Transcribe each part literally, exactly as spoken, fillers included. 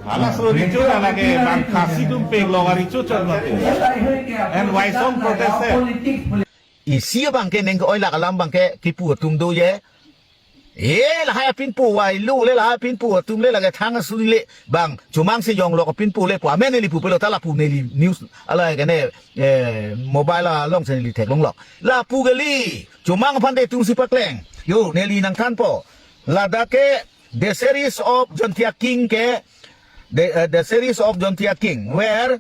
Hala suru richo na lake bang Khasi atum pek lo richo chot mati. And Waisong protest hai. Isi abang ke neng ke-oi lak alam abang ke kipu atum do ye. Eh, lahai apinpo wai lo le, lahai apinpo atum le lake thang asu le bang chomang si yong lo apinpo le pu amen neli pupe lo ta lapu neli news ala ke ne, eh, mobile alongsi neli theklong lo. Lapu kali, chomang aphan te atum si pakleng. Yo, neli nangthanpo. Ladak ke the series of Jaintia King ke, the, uh, the series of Jaintia King, where,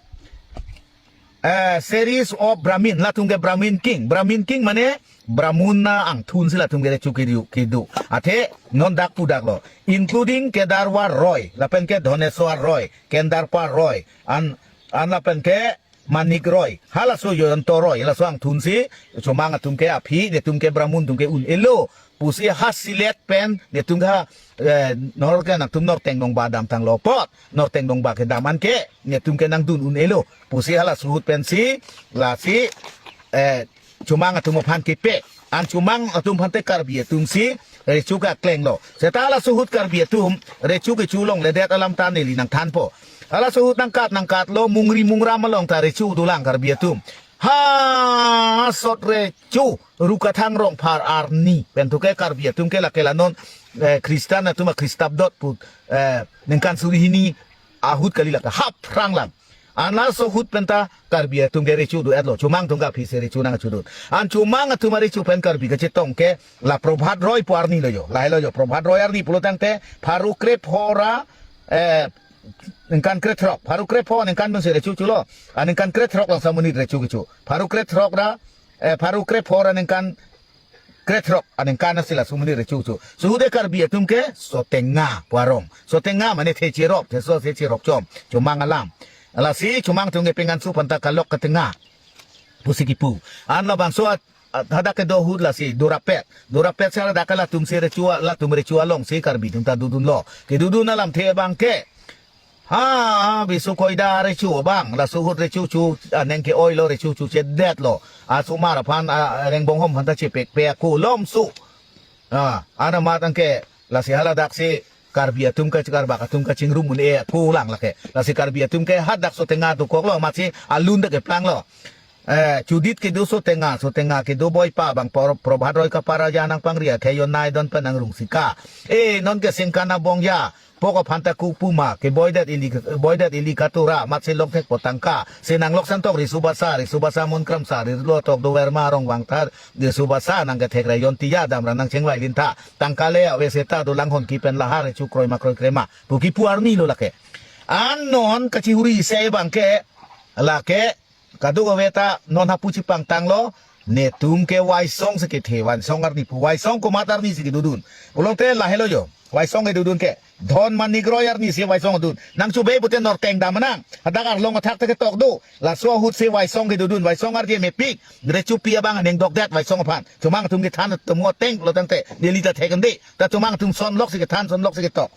uh, series of Brahmin, latum ke Brahmin King. Brahmin King mane Brahmon angthun si latum ke recho kedo, kedo. Athe non dak pu dak lo, including Kedarwa Roy, lapen ke Dhoneswar Roy, Kendarpa Roy, an, an lapen ke Manik Roy, halaso Jayanta Roy, halaso angthun si chomang atum ke aphi, netum ke Brahmon atum ke un-elo pusi ha silet pen netum ke, eh, nor ke nangtum Norteng Nongbah damtang lo apot, Norteng Nongbah kedam an ke netum ke nangdun un-elo pusi halaso ahut pensi lasi, eh, chomang atum aphan kepe. An chomang atum aphan te Karbi atum si recho ke akleng lo. Seta halaso ahut Karbi atum recho kecho longledet alam ta neli nangthanpo. Halaso ahut nangkat nangkat lo, mungri mungram along ta recho dolang Karbi atum. Ha sot recho, Rukathang Rongphar arni pen thu ke Karbi atum ke lake la non, eh, Christian atum akristabdot pu, eh, ningkan suri hini ahut kali lake haphrang lang. An laso ahut pen ta Karbi atum ke recho do-et lo, chomang atum ke aphi si recho nangchodun. An chomang atum arecho pen Karbi kachetong ke la Prabhat Roy pu arni lo yo, lahai lo yo, Prabhat Roy arni pulo tangte pharo krepho ra, eh, ningkan krethrok, pharo krepho ningkan pensi recho cholo, ah, ningkan krethrok lang samonit recho kecho, pharo krethrok ra, eh, pharo krepho ra ningkan krethrok aningkan si laso amonit recho cho. Suhude Karbi atum ke Sotenga pu arong. Sotenga mane thecherop, theso thecherop chom. Chomang alam. Lasi chomang atum ke pengan su panta kalok ketenga pusi kipu. An labangso at, at hadak kedo ahut lasi dorapet. Dorapet si hadak ke latum si recho, latum recho alongsi Karbi atum ta dodun lo. Kedodun alamthe abang ke ha, ha, bisu koida recho abang, laso ahut recho cho, ah, neng ke-oi lo recho chochedet lo. Asomar aphan, ah, rengbonghom aphan ta chepekpe ako lom su. Ah, ana matang ke lasi haladak si Karbi atum ka, Karbak atum kachingrum un-e ako lang lake. Lasi Karbi atum ke hadak Sotenga dokok lo, amatsi alun ta keplang lo. Eh, chodit kedo Sotenga, Sotenga kedo boipa abang Pro-, Prabhat Roy kapara ja nangpangri akhei yon nai don pen nangrung sika. Eh, non ke singkan abong ya. Pok aphan ta ku puma, keboidet ili, boidet ili katura, amatsi longthek po tangka. Si nanglok santok riso basa, riso basa mon kramsa, rilo tok dover ma rong vang thar, riso basa nangkethek ra yon tiya damra nangchengvai lin tha. Tangka le ave seta dolang hon kipen lahar recho kroi ma kroi krema. Pu kipu arni lo lake. An non kachihuri se abang ke, lake, kadokave ta non hapu chepangtang lo, netum ke Waisong si kethe, Waisong arni pu, Waisong komat arni si kedodun. Pulote lahelo yo, Waisong kedodun ke. Dhon Manik Roy arni si Waisong dun. Nangchobei pute Norteng dam nang. Hadak arlong athak ta ketok do. Laso ahut si Waisong kedodun. Waisong arje mepik. Rechopi abang aneng dokdet Waisong aphan. Chomang atum kethan atum ngo teng lo tangte. Neli ta thek ende. Ta chomang atum sonlok si kethan, sonlok si ketok.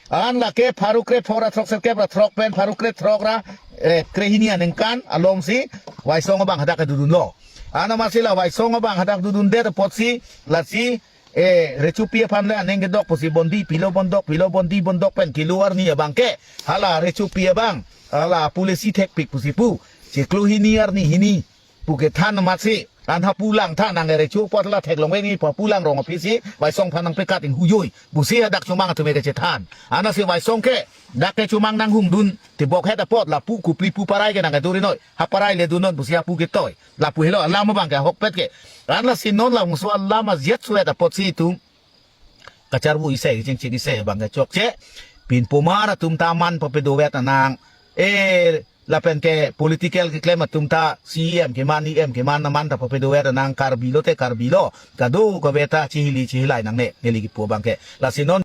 An lake pharo krepho ra throk serkep ra throk pen pharo krethrok ra, eh, krehini aningkan along si Waisong abang hadak kedodun lo. An amatsi la Waisong abang hadak dodundet apotsi lasi, eh, rechopi aphan le aneng kedok pusi bondi pilo bondok, pilo bondi bondok pen kilo arni abang ke. Hala rechopi abang, hala pule si thekpik pusi pu. Chiklo hini arni hini pu kethan amatsi, an hapu lang tha nang recho apot la theklong veni pu hapu lang rong aphi si Waisong aphan nangpekat inghuyoi pusi hadak chomang atum ke chethan. Anasi Waisong ke dak ke chomang nanghumdun tibok het apot lapu kupli pu parai ke nangkeduri noi. Ha parai le dun non pusi hapu ketoi. Lapu helo alam abang ke ahokpet ke. Anasi non labangso alam ajet suet apotsi itum kacharvu isi, kachingchik isi abang ke chokche. Pinpomar atum ta man papedovet anang. Eh, lapen ke political keklem atum ta C E M keman, E M keman aman ta papedovet anang, Karbi lote Karbi lo. Kadokave ta chihili chihilai nangne, neli kipu abang ke. Lasi non